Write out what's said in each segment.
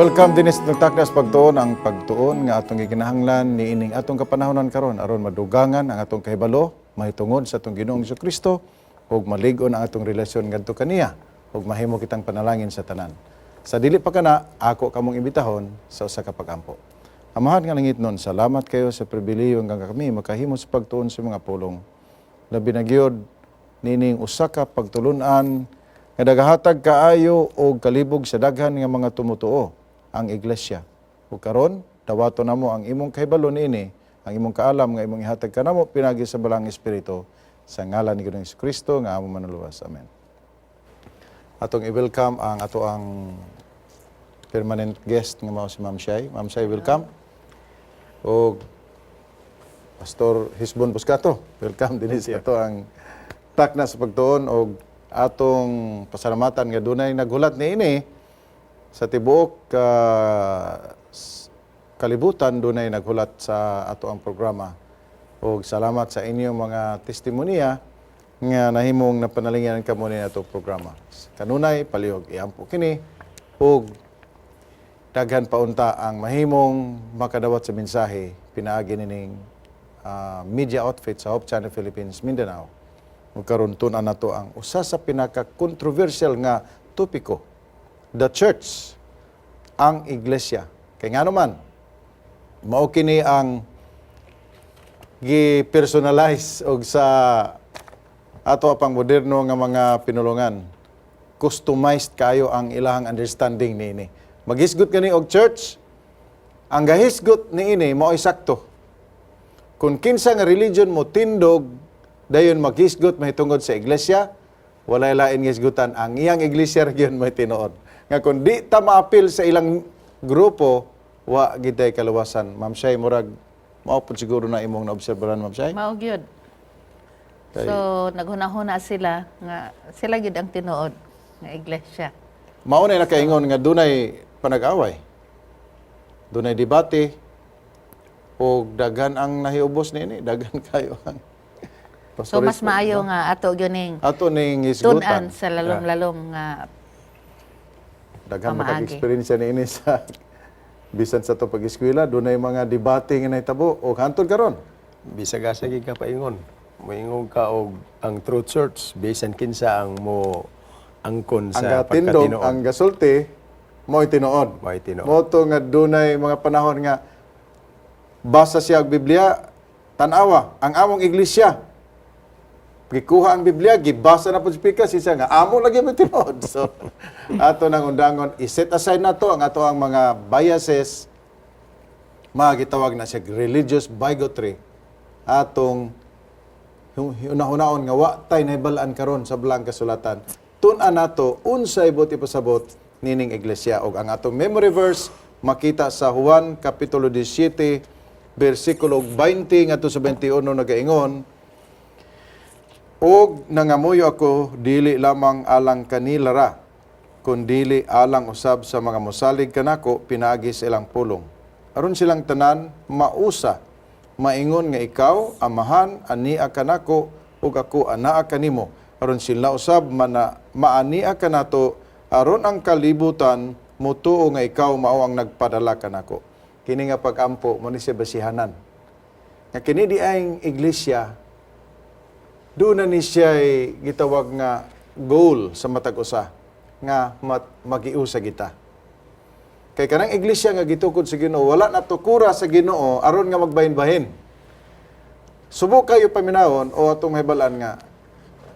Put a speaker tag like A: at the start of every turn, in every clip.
A: Welcome dinhi sa Takna sa Pagtuon, ang pagtuon nga atong gikinahanglan niining atong kapanahonan karon aron madugangan ang atong kahibalo mahitungod sa atong Ginoong Kristo ug malig-on ang atong relasyon ngadto kaniya ug mahimo kitang panalangin sa tanan. Sa dili pa kana, ako kamong imbitahon sa usa ka pag-ampo. Amahan nga langitnon, salamat kayo sa pribilehiyo nga kami makahimo sa pagtuon sa mga pulong. Labi na gyud nining usa ka pagtulunan nga nagahatag kaayo og kalibog sa daghan nga mga tumutuo, ang iglesia. Ug karon dawaton namo ang imong kahibalo niini, ang imong kaalam nga imong ihatag kanamo pinagi sa Balaang Espiritu, sa ngalan ni Ginoong Kristo nga among Manluluwas. Amen. Atong i-welcome ang ato ang permanent guest nga mao si Ma'am Shai. Ma'am Shai, welcome. Og Pastor Hisbon Buscato, welcome dinhi sa ato ang Takna sa Pagtuon, og atong pasalamatan nga dunay naghulat niini sa tibuok kalibutan, dunay naghulat sa ato ang programa. Og salamat sa inyong mga testimonya nga nahimong napanalangin kamo ni ato programa. Kanunay palihog iampo kini og daghan pa unta ang mahimong makadawat sa mensahe pinaagi nining media outfit sa Hope Channel Philippines Mindanao. Ug karon tun-an nato ang usa sa pinaka-controversial nga topiko, the church, ang iglesia. Kay ngano man, mao kini ang gi-personalize og sa ato pang moderno nga mga pinulungan. Customized kayo ang ilahang understanding niini. Maghisgot kani og church, ang gahisgot niini mao'y sakto. Kung kinsa nga religion mo tindog, dayon maghisgot mahitungod sa iglesia, walay lain nga hisgutan, ang iyang iglesia ra gyud may tinuod. Nga kung di ta maapil sa ilang grupo, wa gitay kaluwasan. Ma'am Shay, murag mao pud siguro na imong naobserbahan, Ma'am Shay.
B: Mao gyud. So naghuna-huna sila nga sila gyud ang tinuod nga iglesia.
A: Mao na nakaingon nga dunay panag-away. Dunay debate og daghan ang nahiubos niini, daghan kayo ang
B: So mas maayo nga ato gyud ning
A: ato ning
B: tun-an
A: hisgutan.
B: Sa lalom-lalom nga
A: Daghan
B: pamaagi.
A: Makag-experience niini sa bisan sa to pag-eskwela, dunay mga debate nga nahitabo og hantod karon.
C: Bisag asa gyud ka paingon. Moingon ka og ang true church bisan kinsa ang mo angkon
A: Ang
C: sa
A: gatindog,
C: pagkatinuod.
A: Ang gasulti, mo'y tinuod.
C: Mao'y tinuod.
A: Mao to nga dunay mga panahon nga basa siya og Biblia, tan-awa ang among iglesia. Gikuha ang Biblia, gibasa na pud sa pikas, siya nga amo lagi mo tinuod. So ato nang undangon, i-set aside na to ang ato ang mga biases, mga gitawag na siya religious bigotry. Atong hunahunahon nga wa tay nahibal-an karon sa Balaang Kasulatan. Tun-an nato unsay buot ipasabot nining iglesia, og ang atong memory verse makita sa Juan kapitulo 17 bersikulo 20 ngadto sa 21, nagaingon, "Og nangamuyo ako dili lamang alang kanila ra, kundili alang usab sa mga mosalig kanako pinaagi sa ilang pulong. Aron silang tanan mausa, maingon nga ikaw, Amahan, ania kanako ug ako anaa kanimo. Aron sila usab mana maania kanato, aron ang kalibutan mutuo nga ikaw mao ang nagpadala kanako." Kini nga pag-ampo mo ni siya basihanan. Nga kini di ang iglesia, doon na ni siya gitawag nga goal sa matag usa nga magiusa kita. Kay kanang iglesia nga gitukod sa Ginoo, wala na tukura sa Ginoo aron nga magbahin-bahin. Subok kayo paminawon o atong mahibalan nga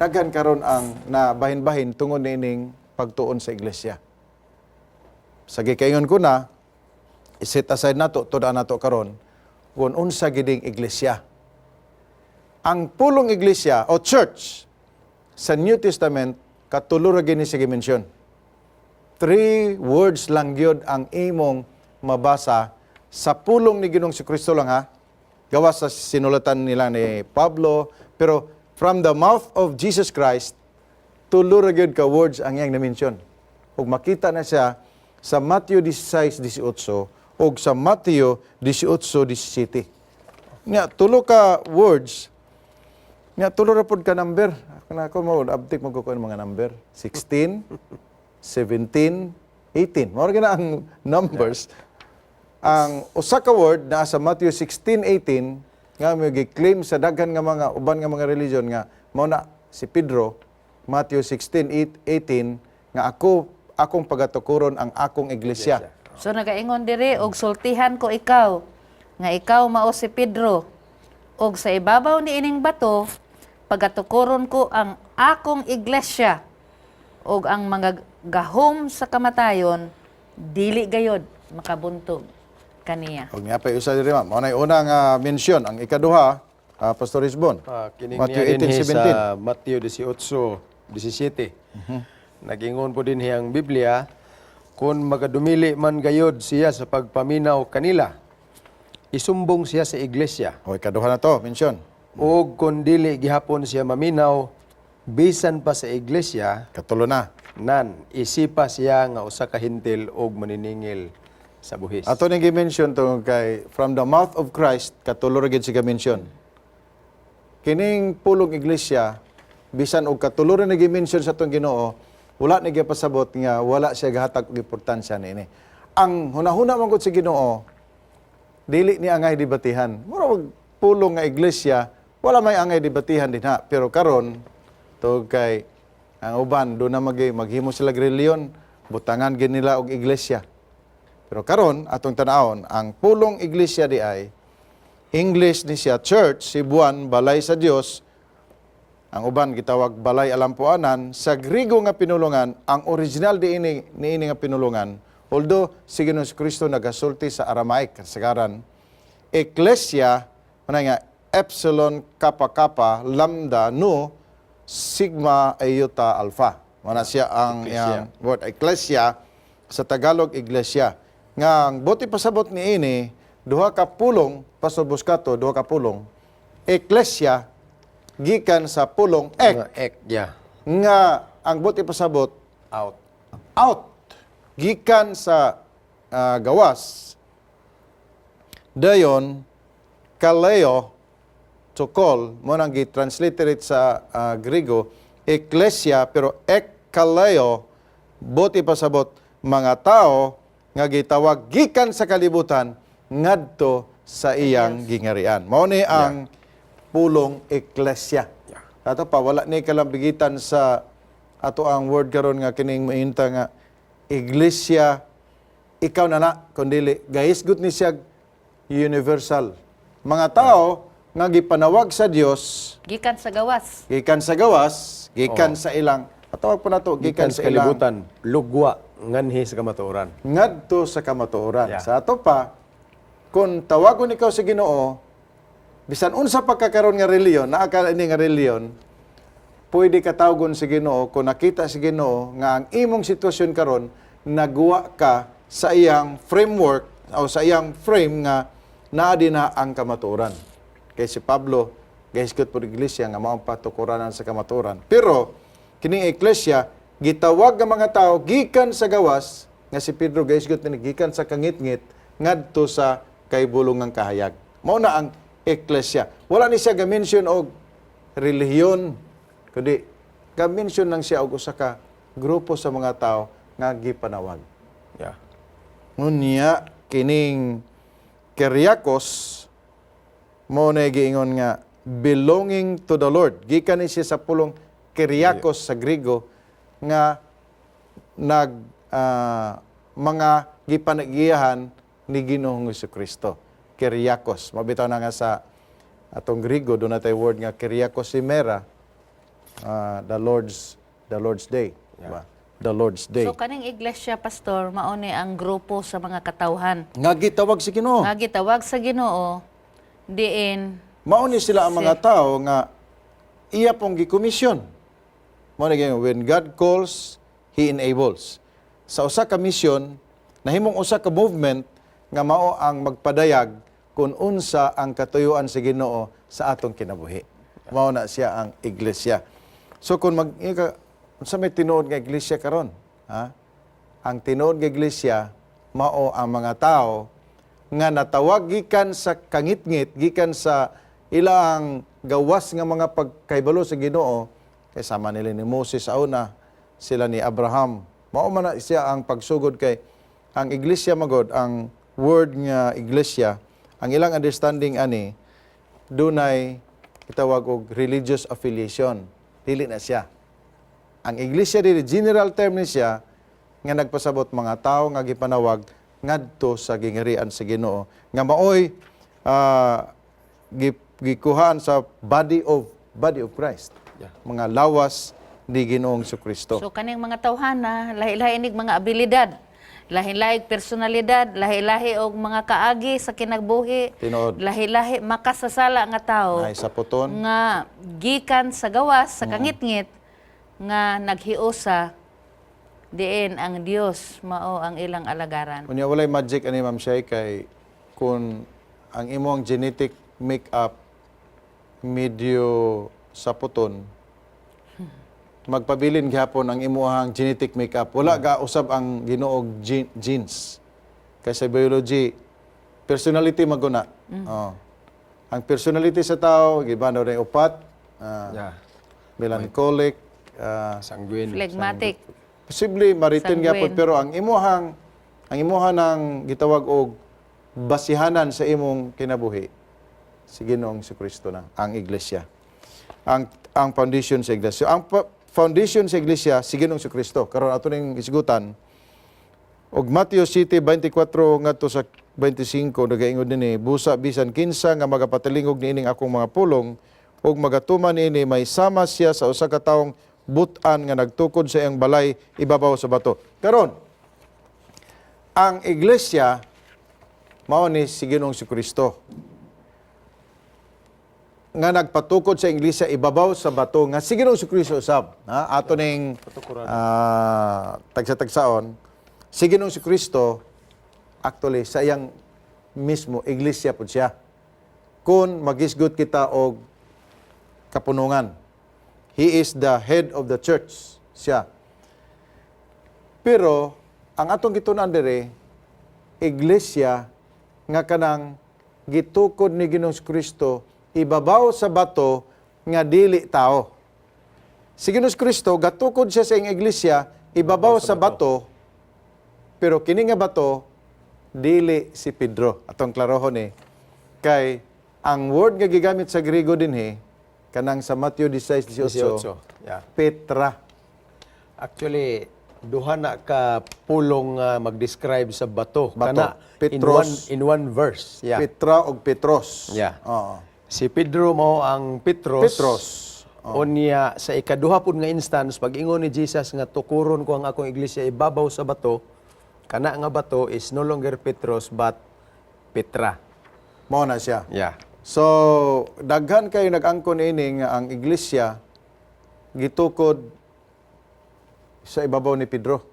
A: daghan karon ang nabahin-bahin tungod niining pagtuon sa iglesia. Sa gikaingon ko na, i-set aside nato, tun-an nato karon kung unsa giding iglesia. Ang pulong iglesia o church sa New Testament, katulo ra gini siya gi-mention. Three words lang gyud ang imong mabasa sa pulong ni Ginoong Kristo lang ha. Gawas sa sinulatan nila ni Pablo, pero from the mouth of Jesus Christ, tulo ra gyud ka words ang iyang na-mention. Ug makita na siya sa Matthew 16:18 ug sa Matthew 18:17. Nya tulo ka words. Nya tulo ra pod ka number. Ako na ako mo abtik mo ko mga number. 16, 17, 18. Mao ra na ang numbers. Ang usa ka word naa sa Matthew 16:18 nga may gi-claim sa daghan nga mga uban nga mga religion nga mao na si Pedro, Matthew 16:18 nga ako akong pagatukuron ang akong iglesia.
B: So nagaingon diri, "Og sultihan ko ikaw nga ikaw mao si Pedro, og sa ibabaw ni ining bato pagatukoron ko ang akong iglesia, og ang mga gahom sa kamatayon dili gayod makabuntog kaniya."
A: Og niya pa usa diri, ma'am. Mao nay una nga mention. Ang ikaduha, Pastor Isbon.
C: Kining
A: Matthew
C: niya dinhi
A: 18:17.
C: sa Matthew 18:17. Nagingon po din ang Biblia, kung magadumili man gayod siya sa pagpaminaw kanila, isumbong siya sa iglesia.
A: O ikaduha na to, mention.
C: O kung dili gihapon siya maminaw, bisan pa sa iglesia,
A: Katulo na.
C: Nan isipa siya nga usa ka hintil og maniningil sa buhis.
A: Ato ning gi-mention tungod kay from the mouth of Christ, katulo ra gid siya mention. Kining pulong iglesia, bisan og katulo ra ni gi-mention sa atong Ginoo, wala ni gipasabot nga wala siya gahatag og importansya niini. Ang hunahuna man gud sa Ginoo, dili ni angay debatihan. Mura og pulong nga iglesia, wala may angay debatihan dinha. Pero karon, tungod kay ang uban do na maghimo sila og relihiyon, butangan gid nila og iglesia. Pero karon atong tan-awon ang pulong iglesia di ay English ni siya church, Cebuan balay sa Dios. Ang uban gitawag balay alampuanan. Sa Grigo nga pinulungan, ang original di ini niini nga pinulungan, although si Ginoong Kristo nagasulti sa Aramaic kasagaran, ekklesia manay nga epsilon kappa kappa lambda nu sigma iota alpha. Mana siya ang iyang word ekklesia, sa Tagalog iglesia. Nga ang buot pasabot niini, duha ka pulong, Pastor Buscato, duha ka pulong. Ekklesia gikan sa pulong ek
C: Nga ek, yeah.
A: nga ang buot pasabot
C: Out.
A: Out gikan sa gawas, dayon kaleo, to call. Mo nang gi-transliterate sa Griego ekklesia, pero ek kaleo, buot pasabot mga tao nga gitawag gikan sa kalibutan ngadto sa iyang gingarian. Mao ni ang pulong ekklesia. Ato pa wala ni kalambigitan sa ato ang word karon nga kining mainta nga iglesia, ikaw na na, kundili gahisgot ni siya universal, mga tao nga gipanawag sa Dios
B: Gikan sa gawas.
A: Gikan sa gawas, gikan sa ilang patawag po nato gikan
C: Gikan
A: sa
C: sa
A: ilang
C: kalibutan, lugwa nganhi sa kamatuoran.
A: Ngadto sa kamatuoran. Sa ato pa, kung tawagon ikaw sa Ginoo, bisan unsa pagkakaroon nga reliyon, naa ka ini nga reliyon, pwede ka tawagon sa Ginoo kung nakita sa Ginoo nga ang imong sitwasyon karon naguwa ka sa iyang framework o sa iyang frame nga naa din na ang kamatuoran. Kay si Pablo, gahisgot po iglesia nga mao ang patukuranan sa kamatuoran. Pero kining iglesia gitawag ang mga tao gikan sa gawas, nga si Pedro gahisgot ni gikan sa kangitngit ngadto sa kaibulongang kahayag. Mao na ang eklesia. Wala ni siya ga-mention og relihiyon, kundi ga-mention lang siya og usa ka grupo sa mga tao nga gipanawag. Ngunya kining Kyriakos mo na giingon nga belonging to the Lord. Gikan ni siya sa pulong Kyriakos sa Griego nga nag mga gipanagiyahan ni Ginoong Kristo. Kyriakos. Mabitaw na nga sa atong Griego doon natay word nga Kyriakos imera, the Lord's day. Diba? The Lord's day.
B: So kaning iglesia, pastor, mao ni ang grupo sa mga katawhan
A: Nga gitawag si Ginoo.
B: nga gitawag sa Ginoo diin.
A: Mao ni sila ang mga tao nga iya pong gikomisyon. Mao ni gayon, when God calls, He enables. Sa usa ka misyon, nahimong usa ka movement nga mao ang magpadayag kung unsa ang katuyuan sa Ginoo sa atong kinabuhi. Mao na siya ang iglesia. So kung mag ika, unsa may tinuod nga iglesia karon? Ha? Ang tinuod nga iglesia mao ang mga tao nga natawag gikan sa kangitngit, gikan sa ilang gawas nga mga pagkaybalo sa Ginoo, kay sama nila ni Moses sa una, sila ni Abraham. Mao man na siya ang pagsugod kay ang iglesia magod, ang word nga iglesia, ang ilang understanding ani dunay gitawag og religious affiliation. Dili na siya. Ang iglesia dili, general term ni siya nga nagpasabot mga tao nga gipanawag ngadto sa gingarian sa Ginoo nga maoy gikuhaan sa body of Christ. Mga lawas ni Ginoong Kristo.
B: So kaning mga tawhana, lahi-lahi nig mga abilidad, lahi-lahi personalidad, lahi-lahi og mga kaagi sa kinabuhi.
A: Tinuod.
B: Lahi-lahi makasasala nga tao
A: Ay saputon.
B: nga gikan sa gawas sa kangitngit nga naghiusa diin ang Dios mao ang ilang alagaran.
A: Unya, walay magic ani, Ma'am Shay, kay kung ang imong genetic makeup medyo saputon, magpabilin gihapon ang imuhang genetic makeup. Wala ga usab ang Ginoo og genes. Kay sa biology, personality maguna. Oh. Ang personality sa tao, giba na rin upat, melancholic,
C: Sanguine.
B: Phlegmatic.
A: Posible maritin gyapon,
B: Sanguine.
A: pero ang imuha ng gitawag og basihanan sa imong kinabuhi si Ginoong Kristo na ang iglesia. Ang foundation sa iglesia. Ang foundation sa iglesia si Ginoong Kristo. Karon ato ning isgutan og Mateo 7:24 ngadto sa 25, nagaingon dinhi, "Busa bisan kinsa nga magapatilingog niining akong mga pulong ug magatuman niini, may sama siya sa usa ka taong but-an nga nagtukod sa iyang balay ibabaw sa bato." Karon, ang iglesia mao ni si Ginoong Kristo nga nagpatukod sa iglesia ibabaw sa bato nga si Ginoong Kristo usab. Ha, ato ning tagsa-tagsaon si Ginoong Kristo. Actually, sa iyang mismo iglesia pud siya kung magisgot kita og kapunungan. He is the head of the church siya. Pero ang atong gitun-an diri, iglesia nga kanang gitukod ni Ginoong Kristo ibabaw sa bato nga dili tao. Si Ginoong Kristo gatukod siya sa iyang iglesia ibabaw sa bato, pero kini nga bato dili si Pedro. Atong klarohon eh. Kay ang word nga gigamit sa Griego dinhi kanang sa Matthew 16:18,
C: 18.
A: Petra.
C: Actually, duha na ka pulong nga mag-describe sa bato.
A: Bato.
C: Kana in
A: Petros.
C: one verse.
A: Petra og Petros. Oo.
C: Si Pedro mao ang Petros.
A: Petros.
C: Unya sa ikaduha pud nga instance, pag ingon ni Jesus nga tukuron ko ang akong iglesia ibabaw sa bato, kana nga bato is no longer Petros but Petra.
A: Mao na siya. So, daghan kayo nag-angkon ini nga ang iglesia gitukod sa ibabaw ni Pedro.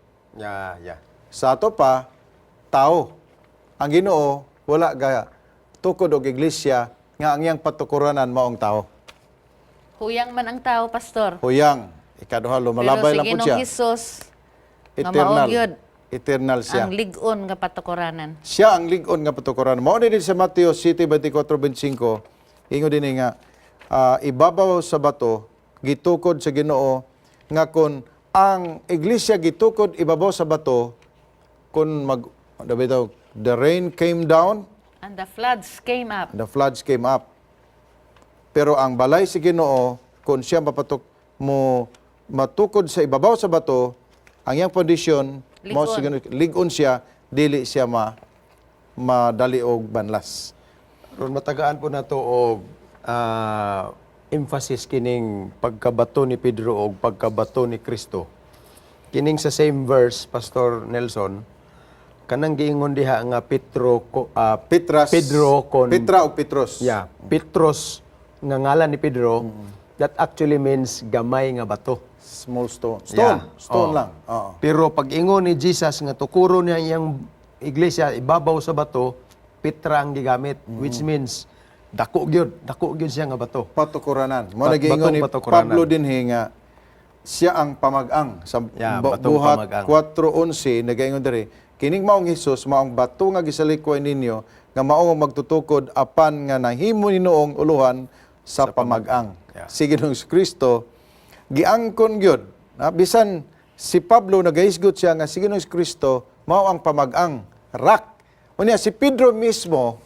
A: Sa ato pa, tao. Ang Ginoo wala ga tukod og iglesia nga ang iyang patukuranan maong tao.
B: Huyang man ang tao, pastor.
A: Huyang. Ikaduha, lumalabay
B: Pero si
A: lang po
B: Ginoong
A: siya.
B: Hesus nga
A: Eternal.
B: mao gyud
A: Eternal siya.
B: ang lig-on nga patukuranan.
A: Siya ang lig-on nga patukuran. Mao ni din sa Mateo 7:24-25, ingon din nga ibabaw sa bato gitukod sa Ginoo, nga kon ang iglesia gitukod ibabaw sa bato, kun mag daw, the rain came down
B: And the floods came up.
A: The floods came up. Pero ang balay si Ginoo, kung siya mapatok mo matukod sa ibabaw sa bato, ang iyang foundation mo
B: Lig-on.
A: si Ginoo, lig-on siya, dili siya madali og banlas.
C: Ron matagaan po nato og emphasis kining pagkabato ni Pedro og pagkabato ni Kristo. Kining sa same verse, Pastor Nelson, kanang giingon diha nga Petro ko,
A: Petras.
C: Pedro kon
A: Petra og Petros.
C: Yeah, Petros nga ngalan ni Pedro, that actually means gamay nga bato.
A: Small stone. Stone. Stone lang. Oo.
C: Pero pag ingon ni Jesus nga tukuro niya iyang iglesia ibabaw sa bato, Petra ang gigamit, which means dako gyud siya nga bato.
A: Patukuranan. Mo naging
C: Batong
A: ni
C: patukuranan.
A: Pablo dinhi nga siya ang pamag-ang sa
C: Yeah, batong
A: Buhat
C: pamag-ang.
A: 4:11, nagaingon diri, "Kining maong Hesus maong bato nga gisalikway ninyo nga maong magtutukod, apan nga nahimo ni noong uluhan sa pamag-ang." Si Ginoong Kristo giangkon gyud na bisan Si Pablo nagahisgot siya nga si Ginoong Kristo mao ang pamag-ang rock. Unya si Pedro mismo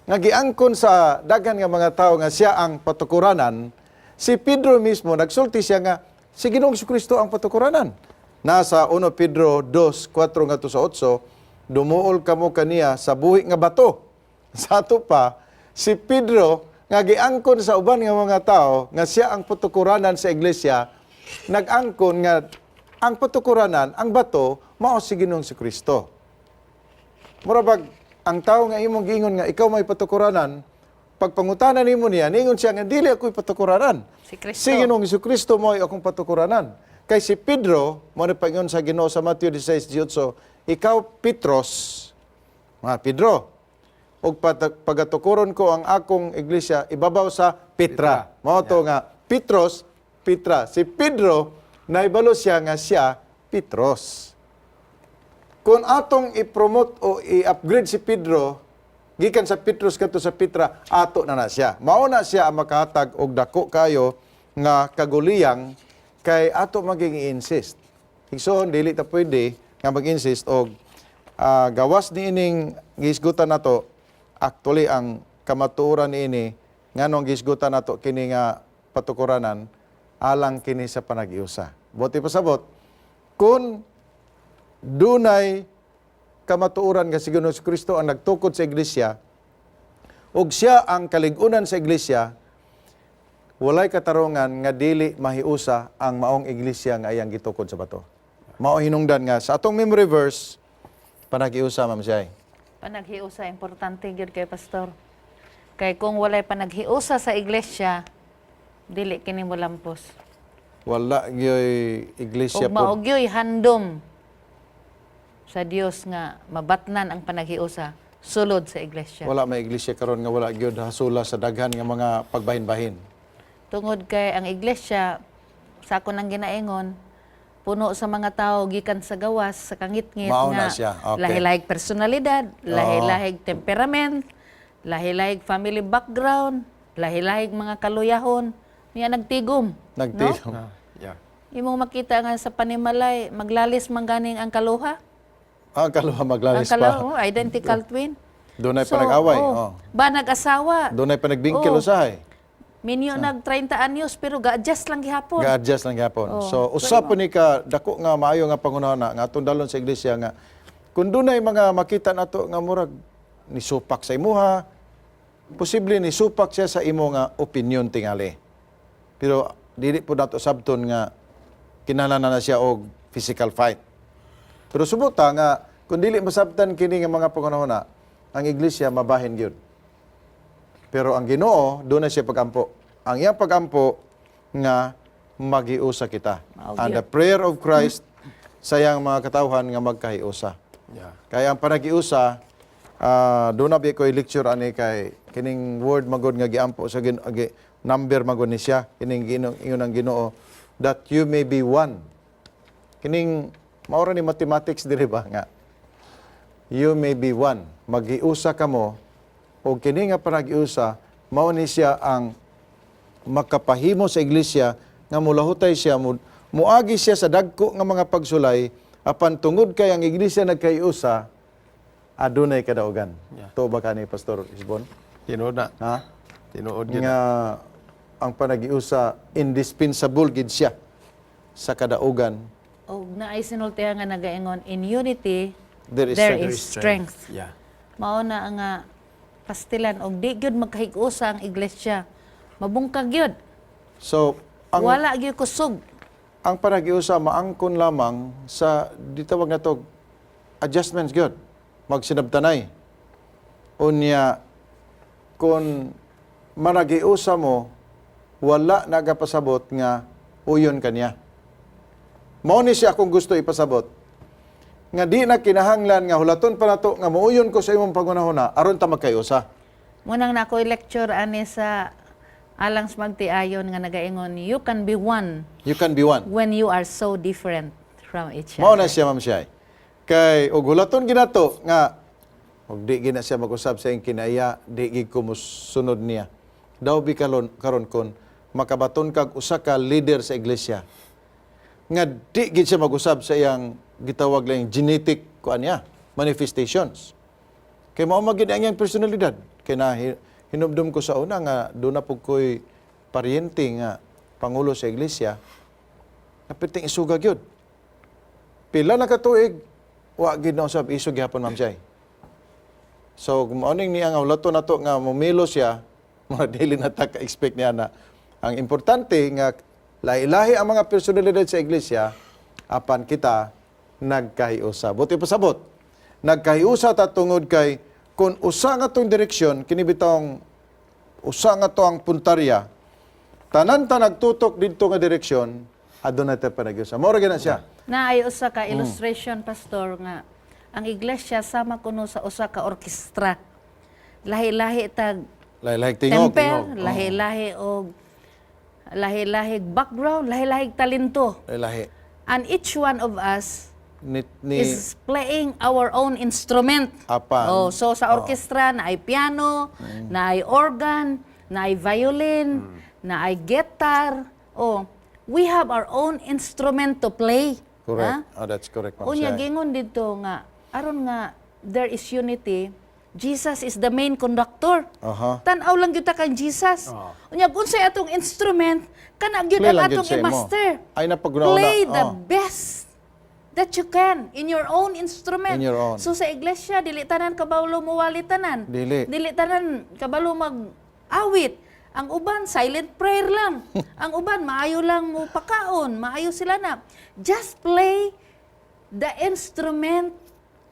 A: nga giangkon sa daghan nga mga tawo nga siya ang patukuranan, si Pedro mismo nagsulti siya nga si Ginoong Kristo ang patukuranan. Nasa 1 Pedro 2:4 ngadto sa 8, "Dumuol kamo kaniya sa buhi nga bato." Sa ato pa, si Pedro nga giangkon sa uban nga mga tao nga siya ang patukuranan sa iglesia, nag-angkon nga ang patukuranan, ang bato, mao si Ginoong si Kristo. Mura bag, ang tao nga imong giingon nga ikaw may patukuranan, pagpangutana nimo niya, ningon siya nga dili ako'y patukuranan.
B: Si Kristo.
A: Si Ginoong Kristo mo ay akong patukuranan. Kay si Pedro, mo na paingon sa Ginoo sa Mateo 16:18, "Ikaw Petros, mga Pedro, ug pagatukuron ko ang akong iglesia ibabaw sa Petra." Mao to nga Petros, Petra. Si Pedro, naibalo siya nga siya Petros. Kung atong i-promote o i-upgrade si Pedro, gikan sa Petros kadto sa Petra, ato na na siya. Mao na siya ang makahatag og dako kayo nga kaguliyang kay ato maging i-insist. Igsoon, dili ta pwede nga mag-insist og gawas ni ining gihisgutan nato. Actually, ang kamatuoran niini, nganong gihisgutan nato kini nga patukuranan, alang kini sa panag-iusa. Buot pasabot, kung dunay kamatuoran nga si Ginoong Kristo ang nagtukod sa iglesia ug siya ang kalig-unan sa iglesia, walay katarongan nga dili mahiusa ang maong iglesia nga iyang gitukod sa bato. Mao hinungdan nga sa atong memory verse, panag-iusa, Ma'am Shay.
B: Panaghiusa, importante gyud kay, Pastor. Kay kung walay panaghiusa sa iglesia, dili kini molampos.
A: Wala gyoy iglesia
B: Ug
A: po.
B: mao gyoy handom sa Dios nga mabatnan ang panaghiusa sulod sa iglesia.
A: Wala may iglesia karon nga wala gyud hasula sa daghan nga mga pagbahin-bahin.
B: Tungod kay ang iglesia, sa ako nang ginaingon, puno sa mga tao gikan sa gawas, sa kangitngit
A: Mao
B: nga
A: na siya. Okay.
B: lahi-lahig personalidad, lahi-lahig temperament, lahi-lahig family background, lahi-lahig mga kaluyahon, niya nagtigom.
A: Nagtigom.
B: No?
C: Yeah.
B: Imong makita nga sa panimalay, maglalis man ganing ang kaluha.
A: Ang kaluha
B: Ang
A: maglalis
B: kaluha,
A: pa.
B: oh, identical twin.
A: Dunay pa nag-away.
B: Oh,
A: Oh.
B: Ba nag-asawa?
A: Dunay pa nagbingkil
B: Oh.
A: usahay.
B: Minyo nag 30 anyos pero ga-adjust lang gihapon.
A: Ga-adjust lang gihapon.
B: Oh.
A: So usab po ni ka dako nga maayo nga pangunahuna nga atong dalon sa iglesia nga kung dunay mga makita nato nga murag nisupak sa imuha, posible nisupak siya sa imo nga opinion tingali. Pero dili po nato sabton nga kinahanglan na na siya og physical fight. Pero subuta nga kung dili masabtan kini nga mga pangunahuna, ang iglesia mabahin gyud. Pero ang Ginoo, doon na siya pagampo. Ang iyang pagampo nga magiusa kita.
B: Mao
A: And the prayer of Christ sa iyang mga katawhan nga magkahiusa. Kaya ang panagiusa, doon na biya ko'y lecture ani kay kining word magod nga giampo sa number magod ni siya kining Ginoo, ingon ang Ginoo, "That you may be one." Kining maura ni mathematics diri ba nga you may be one. Magiusa kamo o kini nga panagiusa mao ni siya ang makapahimo sa iglesia nga mulahutay siya, muagi siya sa dagko nga mga pagsulay, apan tungod kay ang iglesia nagkaiusa, adunay kadaugan. To ba kani, Pastor Isbon?
C: Tinuod na.
A: Ha?
C: Tinuod gyud.
A: Nga ang panagiusa indispensable gid siya sa kadaugan.
B: Og naay sinultihan nga nagaingon, "In unity
A: there is
B: there
A: strength."
B: is strength. Mao na nga pastilan og di gyud magkahig-usa ang iglesia. Mabungkag gyud.
A: So ang
B: Wala gyud kusog.
A: Ang panagiusa maangkon lamang sa ditawag na to adjustments gyud, magsinabtanay. Unya kung managiusa mo, wala nagapasabot nga uyon kaniya. Mao ni siya akong gusto ipasabot nga di na kinahanglan nga hulaton pa nato nga muuyon ko sa imong pangunahuna aron ta magkayusa.
B: Munang na ako'y lecture ani sa alang sa magtiayon nga nagaingon, "You can be one
A: You can be one
B: when you are so different from each
A: Mao
B: other."
A: na siya, Ma'am Shai. Kay og hulaton ginato nga og di gina siya mag-usab sa iyang kinaiya, di gid ko mosunod niya. Daw bi karon karon kon makabaton kag usa ka leader sa iglesia. Nga di gid siya mag-usab sa iyang gitawag lang genetic kuan niya, manifestations. Kay mao man gid ang iyang personalidad. Kay na hinumdum ko sa una nga doon na pud ko'y paryente nga pangulo sa iglesia, napiting isuga gyud. Pila na ka tuig, wa gid na usab isog gihapon, Ma'am Jai. So kung mao ning niya nga hulaton nato nga mumilo siya, mga dili na ta ka-expect niya na. Ang importante nga lahi-lahi ang mga personalidad sa iglesia apan kita nagkahiusa. Buti pasabot. Nagkahiusa ta tungod kay kung usa nga tong direksyon kini bitong usa nga to ang puntarya, tanan ta nagtutok didto nga direksyon, aduna ta panaghiusa. Mao ra gyud na siya.
B: Naay usa ka illustration, Pastor, nga ang iglesia sama kuno sa usa ka orkestra. Lahi-lahi tag
A: Lahi-lahi tingog.
B: temper, lahi-lahi og lahi-lahi background, lahi-lahi talento.
A: Lahi-lahi.
B: And each one of us
A: Ni
B: is playing our own instrument.
A: Apan.
B: Oh, so sa orkestra naay piano, naay organ, naay violin, naay guitar. Oh, we have our own instrument to play.
A: Correct.
B: Ha?
A: Oh, that's correct, Ma'am
B: Unya
A: Shai.
B: gingon dito nga aron nga there is unity. Jesus is the main conductor. Tan-aw lang gyud ta kang Jesus. Unya kung unsay atong instrument, kana gyud
A: Play
B: ang
A: lang gyud
B: atong
A: sa imo.
B: i-master.
A: Ay, napaguna-una.
B: Play the best that you can in your own instrument.
A: In your own.
B: So sa iglesia dili tanan kabalo muwali tanan.
A: Dili.
B: Dili tanan kabalo mag-awit. Ang uban silent prayer lang. Ang uban maayo lang mo pakaon, maayo sila na. Just play the instrument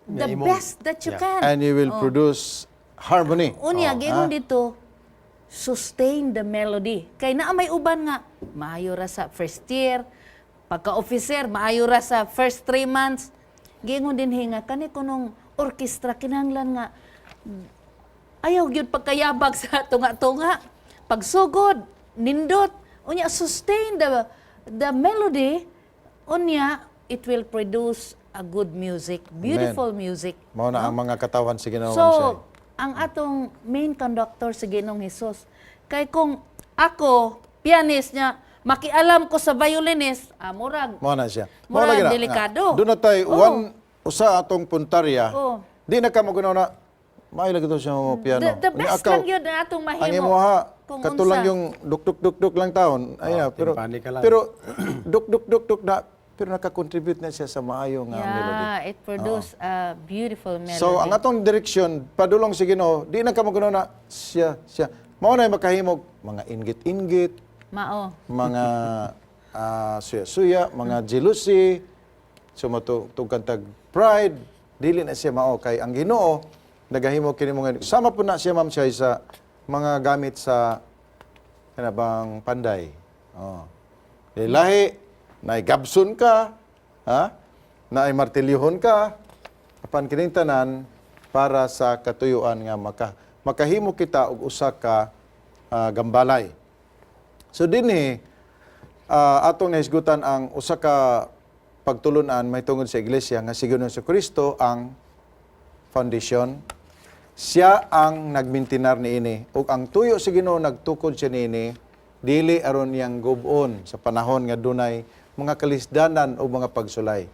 B: the
C: Nga imong-
B: best that you can.
A: And you will produce harmony.
B: Unya, giingon
A: Ah.
B: dito, sustain the melody. Kay naa may uban nga, maayo ra sa first year, pagka-officer, maayo ra sa first 3 months. Giingon din hinga, kani kunong orkestra, kinahanglan nga, ayaw gyud pagkayabag sa tunga-tunga. Pagsugod, nindot, unya sustain the melody, unya it will produce a good music, beautiful music.
A: Mao na ang mga katawan sa Ginoo, Ma'am Shai.
B: So, ang atong main conductor si Ginoong Hesus. Kay kung ako, pianist niya, makialam ko sa violinist, murag.
A: Mao na siya. Mao
B: Murag
A: lagi na.
B: delikado.
A: Doon na tayo,
B: Oo.
A: one, usa atong puntarya.
B: Oo.
A: Di na ka magunaw na, maayo lagi to siya mo piano.
B: The
A: Unya,
B: best
A: akaw,
B: lang yun na atong mahimo.
A: Ang imo ha,
B: Kung
A: katulang
B: unsa.
A: yung duk duk duk duk lang taon. Ay, pero
C: timpani ka lang.
A: pero duk duk duk duk na pero naka-contribute na siya sa maayo nga melody.
B: Yeah, it produce a beautiful melody.
A: So ang atong direksyon padulong sa Ginoo, di na ka magunaw na siya siya. Mao na makahimog mga inggit-inggit,
B: Mao.
A: mga suya-suya, mga jealousy, sumatugkan tag pride, dili na siya mao kay ang Ginoo nagahimo kini mga sama po na siya, Ma'am Shai, sa mga gamit sa kanabang panday. Oh. Di lahi, naay gabson ka, ha? Naay martilyuhon ka, apan kining tanan para sa katuyuan nga makahimo kita og usa ka gambalay. So dinhi atong nahisgutan ang usa ka pagtulunan may tungod sa iglesia nga si Ginoong Kristo ang foundation. Siya ang nagmintinar niini ug ang tuyo sa Ginoo nagtukod siya niini dili aron niyang gub-on sa panahon nga dunay mga kalisdanan o mga pagsulay.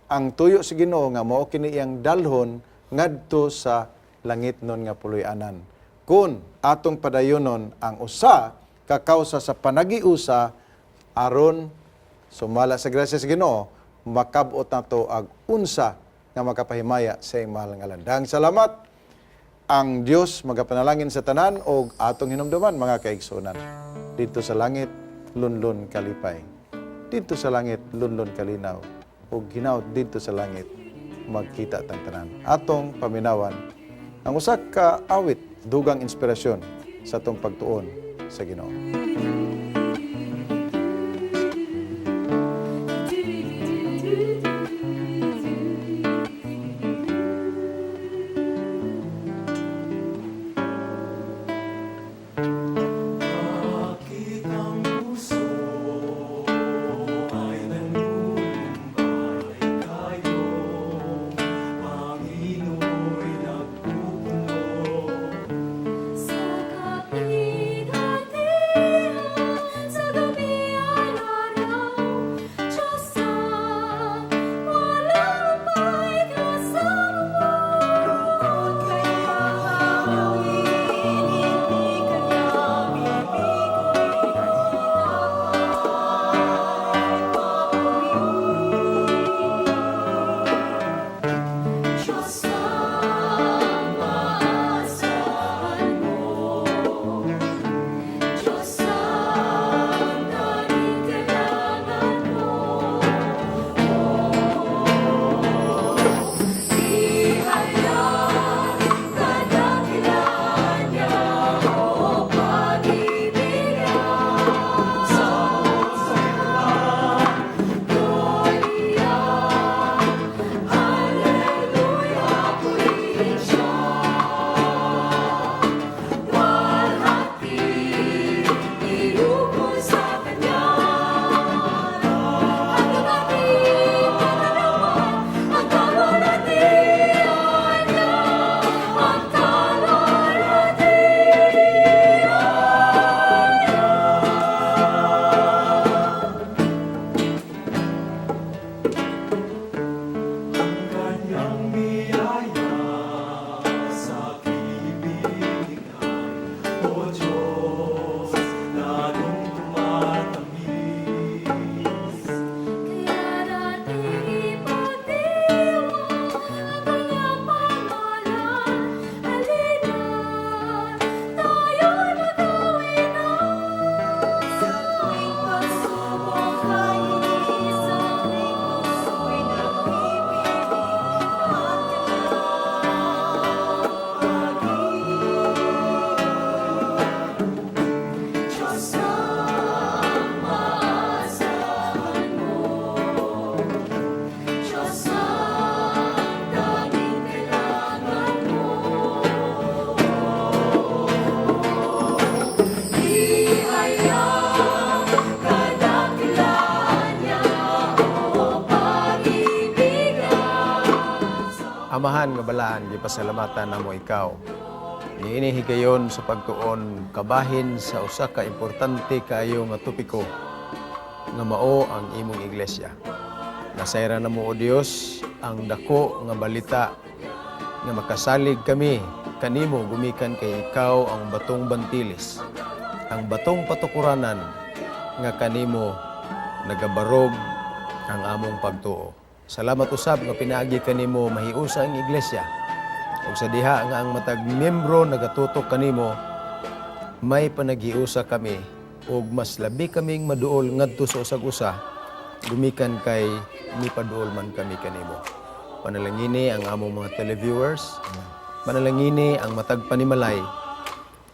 A: Ang tuyo sa Ginoo nga mao kini iyang dalhon ngadto sa langit nun nga puloy-anan. Kun atong padayonon ang usa ka kawsa sa panagiusa aron sumala sa grasya sa Ginoo, makab-ot nato ag unsa nga makapahimaya sa iyang mahal nga ngalan. Daghang salamat. Ang Dios magapanalangin sa tanan og atong hinumduman, mga kaigsuonan. Didto sa langit lunlun kalipay. Didto sa langit lunlun kalinaw. Ug hinaut didto sa langit magkita tang tanan. Atong paminawan ang usa ka awit dugang inspirasyon sa atong pagtuon sa Ginoo.
D: Bakit ang puso ay nanulumbay kayo? Panginoo'y nagpupuno.
E: Sa kapighatian.
C: Amahan nga balaan, gipasalamatan namo ikaw. Niini higayon sa pagtuon kabahin sa usa ka importante kaayo nga topiko nga mao ang imong iglesia. Nasayran namo, o Dios, ang dako nga balita nga makasalig kami kanimo gumikan kay ikaw ang batong bantilis, ang batong patukuranan nga kanimo nagabarog ang among pagtuo. Salamat usab nga pinaagi kanimo mahiusa ang iglesia. Ug sa diha nga ang matag miyembro nagatutok kanimo, may panaghiusa kami ug mas labi kaming maduol ngadto sa usag usa gumikan kay mipaduol man kami kanimo. Panalangini ang among mga televiewers, panalangini ang matag panimalay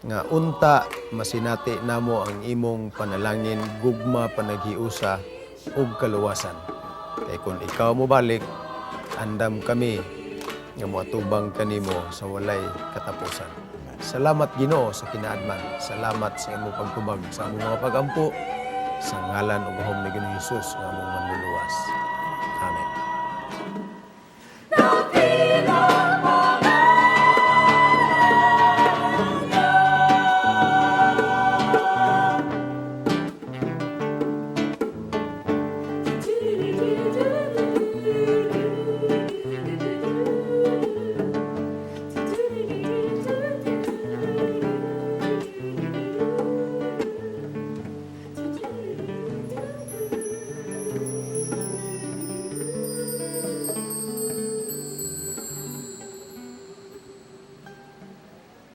C: nga unta masinati namo ang imong panalangin, gugma, panaghiusa ug kaluwasan. Kay kon ikaw mobalik, andam kami nga moatubang kanimo sa walay katapusan. Salamat, Ginoo, sa kinaadman. Salamat sa imong pagtubag sa among mga pagampo sa ngalan ug gahom ni Ginoong Hesus nga among manluluwas.